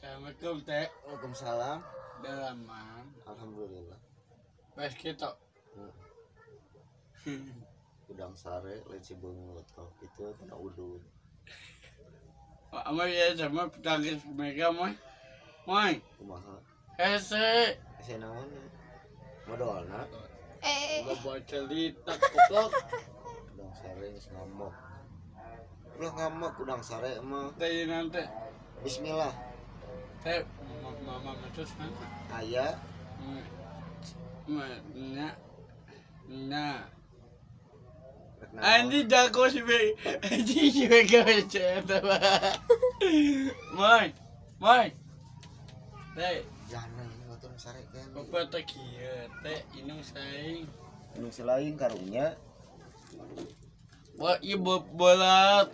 Assalamualaikum teh. Waalaikumsalam. Dalaman. Alhamdulillah. Bes kitu. Udang sare lain si beungeut itu kena udud. Ama ya sama tangis mereka moy. Moy. Kumaha? Hese. Hese naon? Modolna. Bawa cerita goblok. Udang sare geus ngamuk. Ulah ngamuk udang sare mah. Teh nanti. Bismillah. Teh mama terus mana? Aya. Nya. Nya. Anjing jago si Be. Anjing si Bega eta mah. Moy. Moy. Teh, Jangan motor sare kan. bapak teh kieu teh inung saing. Inung selain karunya. Wah, ieu bolat.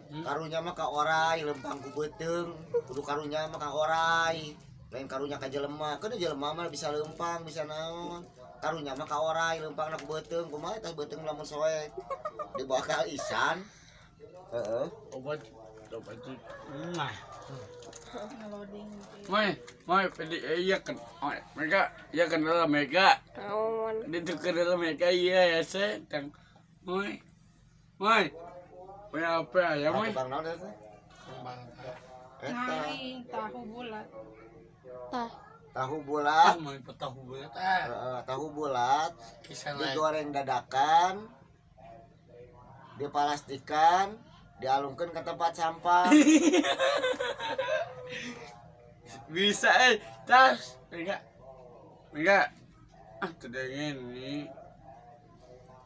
Karunya mah ka orai lempang ku beuteung. Kudu karunya mah ka orai. Lain karunya ka jelema. Keun jelema mah bisa lempang, bisa naon. Karunya mah ka orai lempangna ku beuteung. Kumaha tah beuteung lamun soek. Dibawa ka isan. Heeh. Obat obat. Nah. Ngeloading. Moy, moy, iya kan, mereka, iya kenal mereka. Naon? Itu kenal mereka iya ya se, tang, moy, moy, punya apa ya moy? Tukang naon eta? Eta Naik tahu bulat. Tah. tahu bulat. Moy tahu bulat ah. Heeh, tahu bulat Kisah lain. digoreng dadakan, dipalastikan, dialungkan ke tempat sampah. Bisa tas, enggak, enggak. Ah, tidak ini,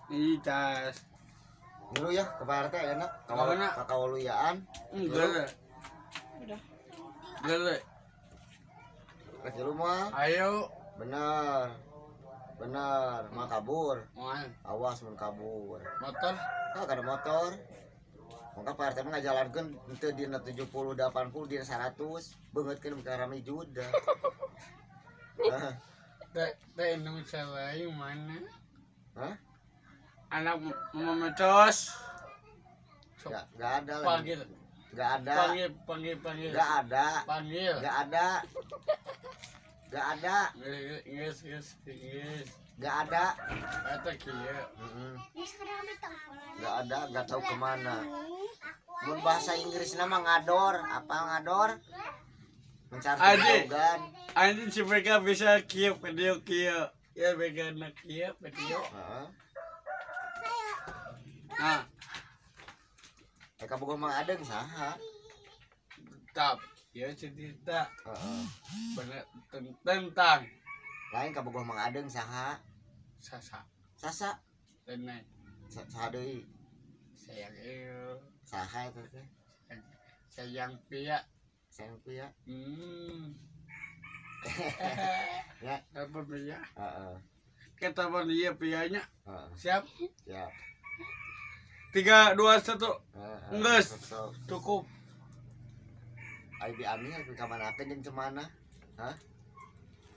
ini tas. Ngilu ya ke Pak RT enak. Mana? Kakawaluyaan. Enggak, Udah. enggak. Rek ngilu mah. Ayo, Bener. Bener, mah kabur. moy, Awas mun kabur. motor. Ah, kada motor. Maka Pak RT mah ngajalankeun henteu dina 70 80 dina 100 beungeutkeun ka rame juda. Hah? Teh, teh Indonesia lain mana? Hah? Anak mama metos. Enggak ada lagi. Panggil, Enggak ada. panggil, panggil, panggil. Enggak ada. Panggil. Enggak ada. Enggak ada. Nges, nges, nges. Enggak ada. Eta kieu. Heeh. Enggak ada, enggak tahu kemana. Mun bahasa Inggris nama ngador, apa ngador? Mencari Adik. jauhan. Anjing si mereka bisa kieu video kieu. Ya mereka nak kieu video. Heeh. Nah, Eh kabogoh Mang Adeng saha? tetap kieu cerita Heeh. bener tentang Lain kabogoh Mang Adeng saha? Sasa Sasa. dan lain. Saha deui? Sayang ieu, Saha eta teh? sayang pia. Sayang pia. Ya. Apa pia? Heeh. Kita mau dia pianya. Heeh. Siap? Siap. 3, 2, 1. Heeh. Enggeus. Sok. Cukup. Ai bi aneh rek kamanakeun jeung cemana? Hah?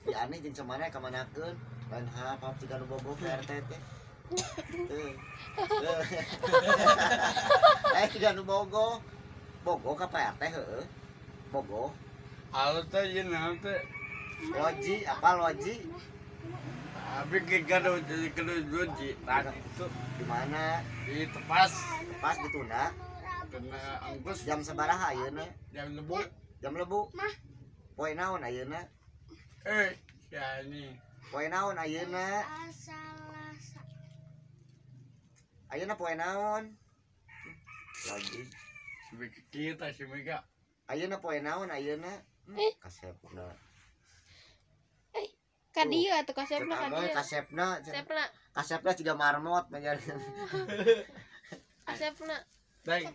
Bi aneh jeung cemana kamanakeun? Lain hap hap siga nu bogoh ke RT teh. Teu. Teu. Eh siga nu bogoh. Bogoh ka Pak RT heueuh. Bogoh. Halo teh ieu naon teh? Loji, apa loji? Tapi ke kado jadi kado loji. Tadi itu Di mana? di tepas Pas ditunda. kena angkus Jam sabaraha ayeuna? jam lebu. Jam lebu. Poe naon ayeuna? Ya ini. Poe naon ayeuna? Ayeuna poe naon? Loji. Si Mega kita si Mega. Ayeuna poe naon ayeuna? Kasepna. Ka dieu atuh kasepna ka Cek amoy dieu. kasepna. Kasepna, Kasepna jiga marmot menjadi. kasepna. Teh.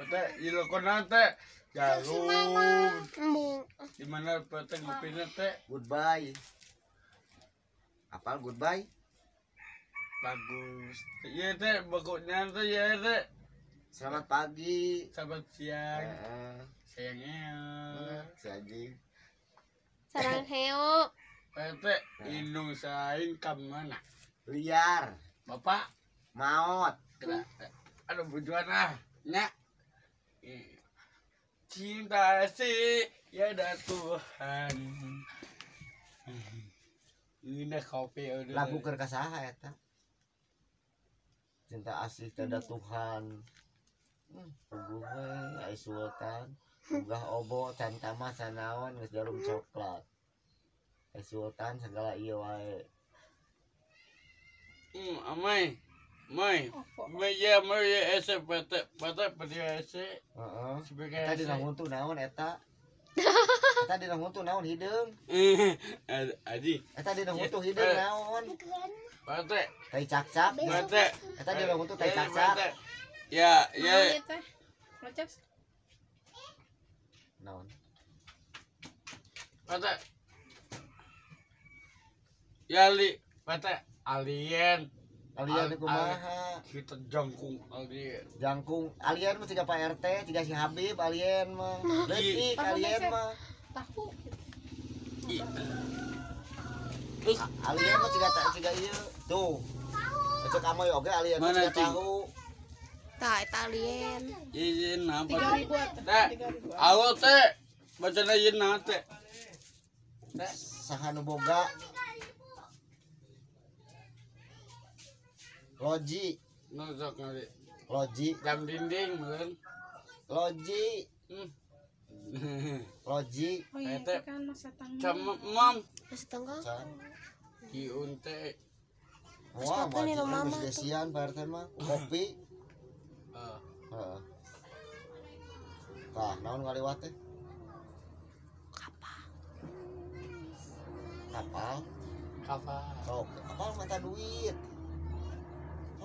Teh ieu kono teh jarum. Embung. Di mana teh ngopina teh Goodbye. Apal goodbye? bagus. Iya teh bagusnya teh ya teh. Selamat pagi. Selamat siang. Heeh. Sayangnya. Si anjing. Sarang heo. Teh indung saing ka mana? Liar, Bapak maot. Aduh bujuan ah. Nya. Cinta sih ya dah Tuhan. Ini kopi udah. Lagu keur ka saha eta? Cinta asih tiada Tuhan. Puguh we ai Sultan. Ugah obo can tamah can naon geus jarum coklat. Ai Sultan segala ieu wae. Amai. Mai. Mai ya mai ese pete pete pete ese. Heeh. Eta dina huntu naon eta? Eta dina huntu naon hideung? Aji. Eta dina huntu hideung naon? Pete. Tai cakcak. Pete. Eta dina huntu tai cakcak. Ya, ya. Locas. Naon? Pete. Ya li, pete alien. Alien kumaha? Kita jangkung alien. Jangkung alien mah ciga Pak RT, ciga si Habib alien mah. Leutik alien mah. Tahu. Terus alien mah ciga ciga ieu. Tuh. Cek amoy oge alien mah ciga tahu. Tah eta alien. Ieu napa? 3000 teh. Alo teh. Bacana ieu na teh. Saha nu boga? Loji, nusok ngali. Loji, jam dinding meureun. Loji. Loji. Oh iya, itu kan masa tanggal. Jam mam. Masa tanggal. Ki unte. Wah, mama gesian Pak RT mah kopi. Heeh. Heeh. Tah, naon ngaliwat teh? Kapal. Kapal. Kapal. Sok, kapal mata duit.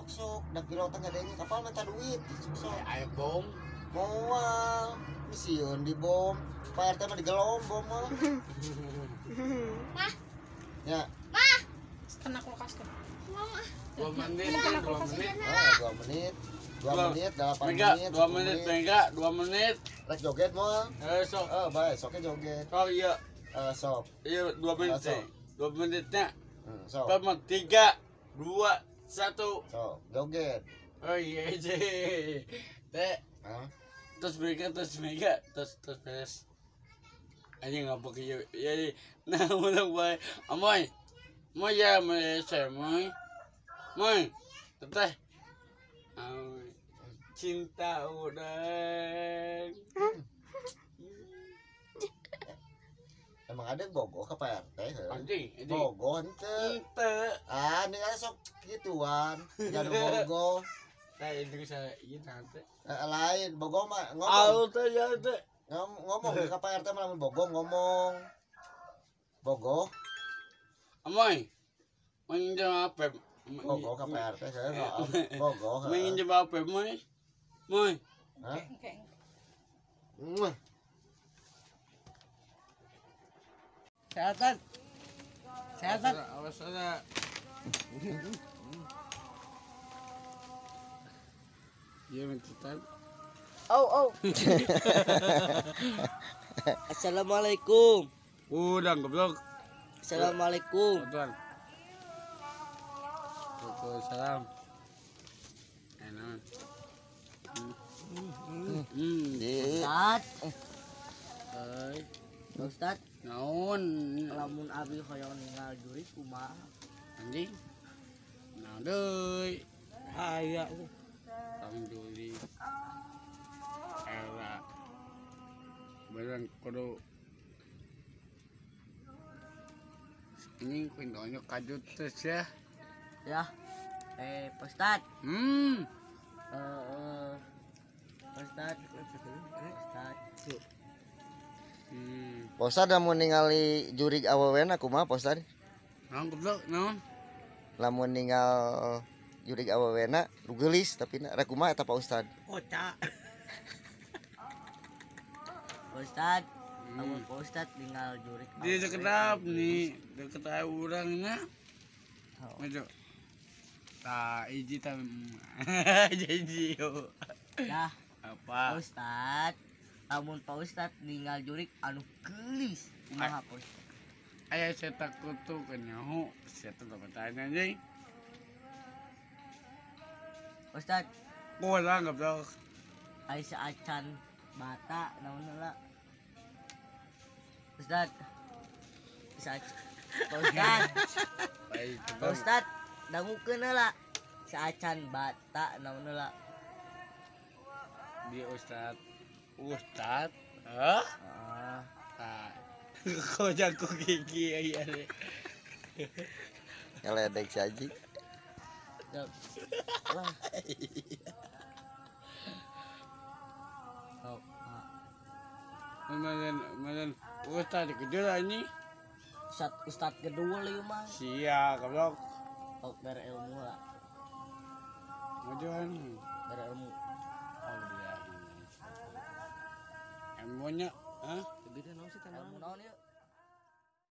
Sok, dak pilotna ngadenge kapal mata duit, sok. Aya bom. Moal, misieun di bom. Pak RT mah digelom bom mah. Mah. Ya. Mah. Kena kulkas tuh. Mama. 2 menit, 2 menit. Oh, 2 menit. 2 menit, 8 menit. 2 menit, Mega, 2 menit. Rek joget moal. Sok. Eh, bae, soknya joget. Oh iya. Sok. Iya, 2 menit. 2 menitnya. Sok. 3, 2, 1. Sok, joget. Oh iya, teh. Terus mereka, terus beres. Aja nggak pakai ya, nah ulang bae. Amoy, moy ya, moy saya moy, moy, teteh. Amoy, cinta udah. Emang ada bogo ke Pak RT? Anjing, bogo ente. Ah, ini kan sok gituan. Jadi bogo. Nah, itu saya ieu nanti. Lain bogo mah ngomong. Au teh ya teh. Ngomong ke Pak RT mah lamun bogo ngomong. Bogo. Amoy. Minjem apa? Bogo ke Pak RT saya bogo. Minjem apa, Moy? Moy. Hah? Oke. Muah. Sehatan. Sehatan. Awas ada. Iya mencetak. Oh oh. Assalamualaikum. Udah goblok. Assalamualaikum. Waalaikumsalam. Enak. Ustad. Ustad. Naon lamun abi hoyong ninggal jurik kumaha? Anjing. Naon deui? Aya. Tong juri. Era. Barang kudu ini kuintonyo kajut terus ya. Ya. Pak Ustad. Pak Ustad. Ustad. Pak Ustad lamun ningali jurig awewena kumaha Pak Ustad? Naon goblok naon? Lamun ninggal jurig awewena nu geulis tapi rek kumaha eta Pak Ustad? Kocak. Pak Ustad, lamun Pak Ustad ninggal jurig di sekedap nih, deket ae urangna. Maju. Tah hiji tah hiji. Dah. Apa? Pak Ustad. Lamun Pak Ustad ninggal jurik anu geulis kumaha Pak Ustad? Aya saya takut tuh kenyaho, saya tuh tanya anjing. Ustad. Kurang goblok. Ai saacan Bata naon heula. Ustad. Ustad. Pak Ustad. Pak Ustad, dangukeun heula. Saacan bata naon heula. Di Ustad. Ustad. Hah? Ah, Ah. Kok jago gigi ya deh. Ngeledek si Aji. Lah. Oh, ah. Manan Ustad gede lah ini. Ustad Ustad kedua ieu mah. Sia goblok. Oh, bere ilmu lah. Majuan. Bere ilmu. Oh dia. Ilmunya, hah? Ilmu naon ieu?